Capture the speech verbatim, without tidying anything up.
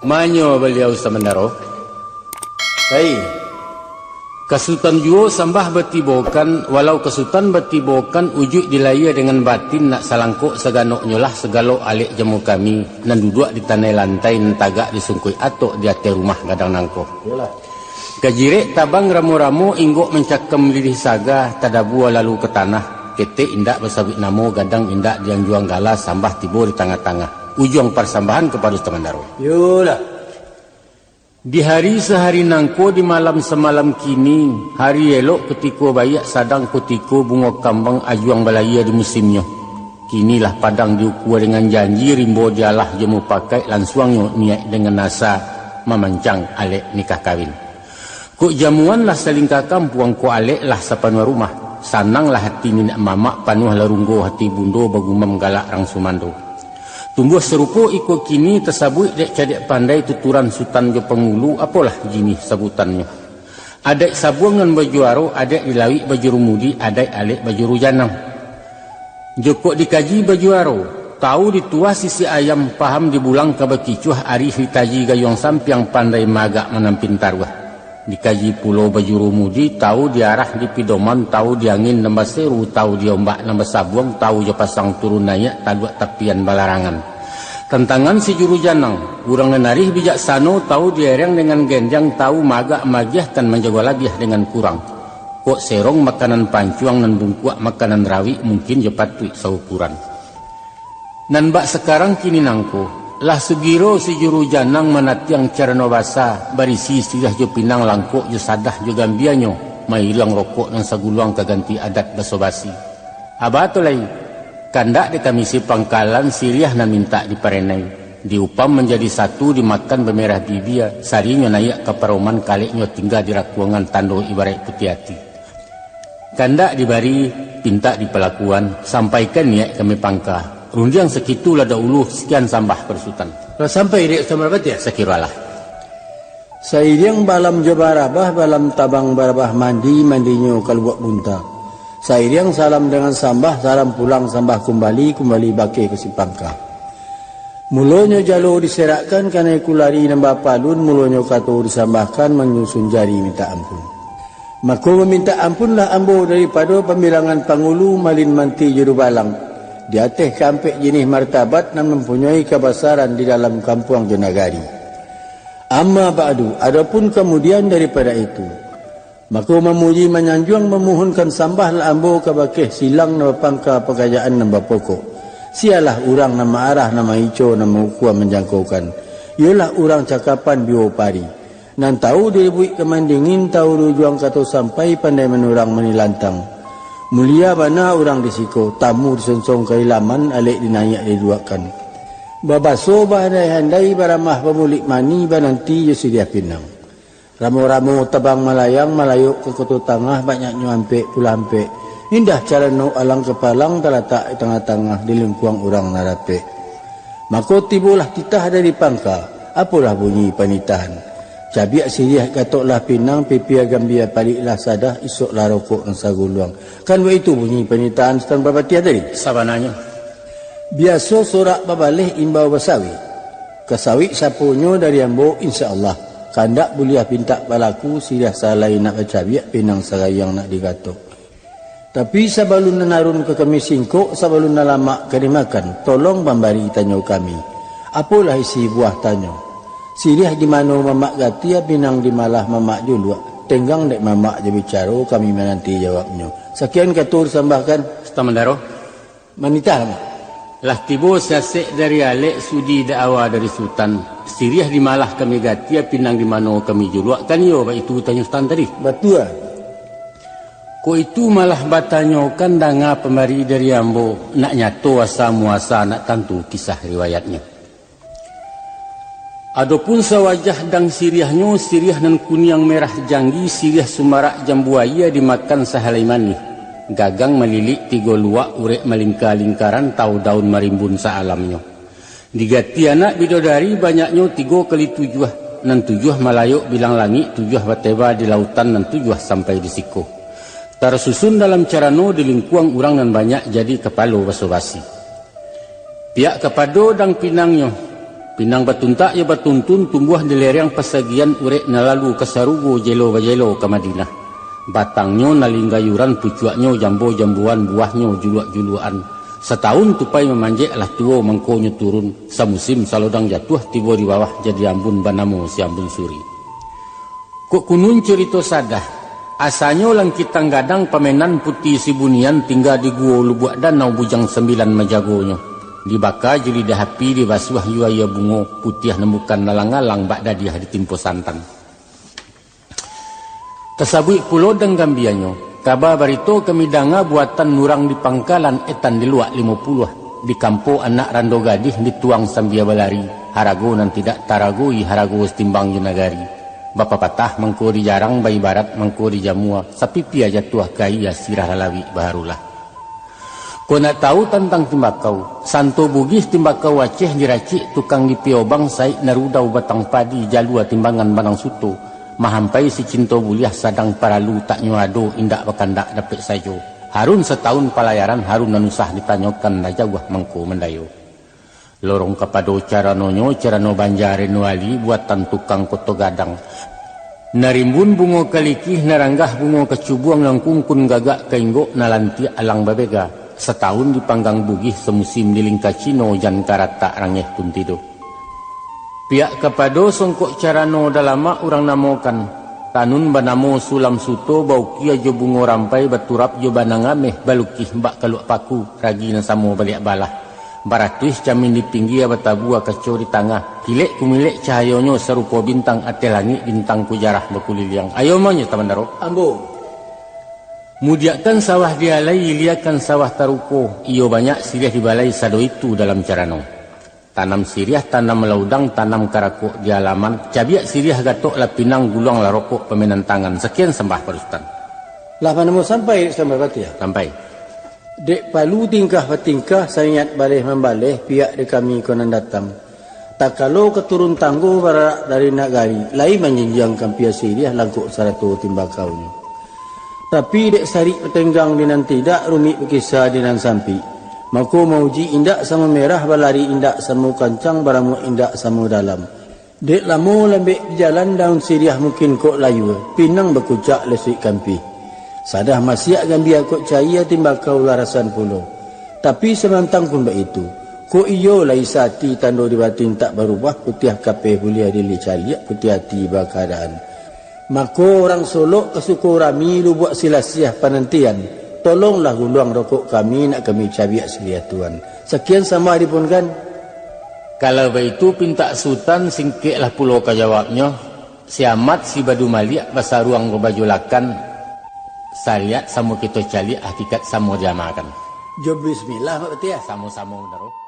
Manyo baliau Sutan Mandaro. Hai, ka Sutan juo sambah batibokan, walau ka Sutan batibokan, ujuik di lahia dangan batin nak salangkok saganoknyo lah sagalo alek jamu kami, nan duduak di tanai lantai, nan tagak di sungkuik atok di ateh rumah gadang nangko. Iyolah. Ka jirek tabang ramo-ramo, inggok mancakam lilih saga, tadabua lalu ka tanah, ketek indak basabuik namo, gadang indak dianjuang gala, sambah tibo di tangah-tangah. Ujuang parsambahan kapado Sutan Mandaro. Iyolah. Di hari sahari nangko, di malam samalam kini, hari elok kutiko baiak, sadang kutiko bungo kambang ajuang balahia di musimnyo. Kini lah padang diukua dangan janji, rimbo dialah jo mupakaik, lansuangnyo niaik dangan asa mamancang alek nikah kawin. Kok jamuan lah salingka kampuang, kok alek lah sapanuah rumah, sananglah hati niniak mamak, panuahlah runggo hati bundo, bagumam galak rang sumando. Tumbuah sarupo iko kini, tasabuik dek cadiak pandai, tuturan sutan jo pangulu, apolah jinih sabutannyo. Adaik sabuang nan bajuaro, adaik di lauik bajurumudi, adaik alek bajuru janang. Jokok dikaji bajuaro, tahu dituah sisik ayam, paham di bulang ka bakicuah, arih ditaji gayuang sampiang, pandai maagak manampin taruah. Dikaji pulo bajurumudi, tahu di arah di pidoman, tahu di angin nan baseru, tahu di ombak nan basabuang, tahu jo pasang turun naiak, taluak tapian balarangan. Tantangan si juru janang, urang nan arih bijaksano, tahu di ereng dangan genjang, tahu maagak maagiahkan, manjago labiah dangan kurang. Kok serong makanan pancuang, nan bungkuak makanan rawik, mungkin jo patuik saukuran. Nan bak sakarang kini nangko, lah sugiro si juru janang manatiang carano basa, barisi siriah jo pinang, langkok jo sadah jo gambianyo, mairuang rokok nan saguluang, ka ganti adat baso-basi. Aba tu lai, kandak dek kami si pangkalan, siriah nan mintak diparenai, diupam manjadi satu, dimakan bamerah bibia, sarinyo naiak ka paroman, kaleknyo tingga di rakuangan, tando ibaraik putiah ati. Kandak dibari, pintak dipalakuan, sampaikan niaik kami pangka. Rundiang sakitu lah dahulu, sakian sambah ka Sutan. Lah sampai dek Sutan Parpatiah? Sakiro alah. Sairiang balam jo barabah, balam tabang barabah mandi, mandinyo ka Lubuak Bunta. Sairiang salam dangan sambah, salam pulang sambah kumbali, kumbali bakeh ka si pangka. Mulonyo jalo diserakkan, kanai kulari nan bapalun, mulonyo kato disambahkan, manyusun jari mintak ampun. Mako mamintak ampunlah ambo daripado pambilangan pangulu, malin manti jo dubalang, di ateh kaampek jinih martabat nan mampunyoi kabasaran di dalam kampuang jo nagari. Amma ba'du, adopun kamudian daripado itu, mako mamuji manyanjuang, mamuhunkan sambahlah ambo kabakeh silang nan bapangka, pakarajaan nan bapokok. Sialah urang nan maarah, nan maico, nan maukua, manjangkokan, iyolah urang cakapan biwo pari, nan tahu di lubuik ka mandingin, tahu di ujuang kato sampai, pandai manurang manilantang. Mulia bana urang di siko, tamu disonsong ka ilaman, alek dinaiak diduakkan. Babaso bahandai-handai, baramah bamulik mani, bananti jo siriah pinang. Ramo-ramo tabang malayang, malayok ka Koto Tangah, banyaknyo ampek pulo ampek. Indah carano alang kapalang, talatak di tangah-tangah, di lingkuang urang nan rapek. Mako tibolah titah dari pangka, apolah bunyi panitahan. Cabiak siriah gatoklah pinang, pipia gambia paliklah sadah, isoklah rokok nan saguluang. Kan baitu bunyi panitahan Sutan Parpatiah tadi? Sabananyo. Biaso sorak babaleh, imbau basawik. Ka sawik saponyo dari ambo, insya Allah. Kandak buliah pintak balaku, siriah salai nak bacabiak, pinang sarayang nak digatok. Tapi sabalun nan arun ka kami singkok, sabalun nan lamak ka dimakan, tolong mambari tanyo kami. Apolah isi buah tanyo? Siriah di mano mamak gatia, pinang di malah mamak juluak. Tenggang dek mamak jo bicaro, kami mananti jawabnyo. Sakian kato disambahkan. Sutan Mandaro. Manitah, Mak. Lah tibo sasek dari alek, sudi daawa dari Sutan. Siriah di malah kami gatia, pinang di mano kami juluakkan, iyo baitu tanyo Sutan tadi? Batua. Kok itu malah batanyokan, danga pambari dari ambo, nak nyato asa muasa, nak tantu kisah riwayatnyo. Adopun sawajah dang siriahnyo, siriah nan kuniang merah janggi, siriah sumarak jambu aia dimakan sahalai manih. Gagang malilik tigo luak, urek malingka-lingkaran, tahu daun marimbun saalamnyo. Digati anak bidodari banyaknyo tigo kali tujuah, nan tujuah malayok bilang langik, tujuah bateba di lautan, nan tujuah sampai di siko. Tarsusun dalam carano di lingkuang urang nan banyak jadi kapalo baso-basi. Piak kapado dang pinangnyo, Pinang batuntak jo batuntun, tumbuah di lereng pasagian, urek nan lalu ka sarugo, jelo bajelo ka Madinah. Batangnyo nalin gayuran, pucuaknyo jambo-jamboan, buahnyo juluak-juluakan. Satahun tupai mamanjek, lah tuo mangkonyo turun, samusim salodang jatuah, tibo di bawah jadi ambun, banamo si Ambun Suri. Kok kunun curito sadah, asanyo Langkitang Gadang, pamenan Puti Sibunian, tingga di guo lubuak danau, bujang sambilan majagonyo. Dibaka jo lidah api, dibasuah jo aia bungo, putiah nan bukan alang-alang, bak dadiah ditimpo santan. Tasabuik pulo dan gambianyo, kaba barito kami danga, buatan urang di pangkalan, etan di luak limo puluah, di kampo anak rando gadih, dituang sambia balari, harago nan tidak taragoi, harago satimbang jo nagari. Bapapatah mangko dijarang, baibarat mangko dijamua, sapipia jatuah ka aia, sirah lalawik baharulah. Kok nak tahu tantang timbakau, santo Bugih timbakau Aceh, diracik tukang di Piobang, saik narudau batang padi, jalua timbangan banang suto, mahampai si cinto buliah, sadang paralu tak nyo ado, indak bakandak dapek sajo. Harun satahun palayaran, harun nan usah ditanyokan, lah jauah mangko mandayo. Lorong kapado caranonyo, carano Banjar Reno Ali, buatan tukang Koto Gadang. Narimbun bungo kalikih, naranggah bungo kacubuang, nan kungkun gagak ka inggok, nalantiak alang babega. Satahun dipanggang Bugih, samusim di lingka Cino, jan karatak rangeh pun tido. Piak kapado songkok carano Dalamak urang namokan, tanun banamo Sulam Suto, baukia jo bungo rampai, baturap jo banang ameh, balukih bak kaluak paku, ragi nan samo baliak balah. Baratuih camin di pinggia, batabua kaco di tangah, kilek kumilek cahayonyo, sarupo bintang ateh langik, bintang kujarah bakuliliang. Ayo manyata bandaro. Ambo. Mudiakkan sawah di alai, iliakan sawah taruko, iyo banyak siriah di balai, sado itu dalam carano. Tanam siriah, tanam laudang, tanam karakok di alaman, cabiak siriah gatok lah pinang, guluang lah rokok pamenan tangan. Sakian sambah parusutan. Lah manamo sampai, Sutan Bapatiah? Sampai. Dek palu tingkah batingkah, saniat baleh mambaleh, piak di kami ko nan datang. Takalo ka turun tanggo, bararak dari nagari, lai manjinjiang kampia siriah, langkok sarato timbakaunyo. Tapi dek sarik batenggang di nan tidak, rumik bakisa di nan sampik. Mako mauji indak samo merah, balari indak samo kancang, baramuak indak samo dalam. Dek lamo lambek di jalan, daun siriah mungkin kok layua, pinang bakucak lesuik kampih. Sadah masiak gambia kok caia, timbakau lah rasan pulo. Tapi samantang pun baitu, kok iyo lai sati, tando di batin tak barubah, putiah kapeh buliah diliek caliak, putiah ati bakaadaan. Mako, urang Solok ka Sukorami, Lubuak Silasiah panantian, tolonglah guluang rokok kami, nak kami cabiak siriah Tuan. Sakian sambah dipunkan. Kalau baitu pintak Sutan, singkeklah pulo ka jawabnyo, si Amat si Badu Maliak, basaruang babaju lakan, sariat samo kito caliak, hakikat samo diamalkan. Jo bismillah, Mak Patiah. Samo-samo, Bandaro.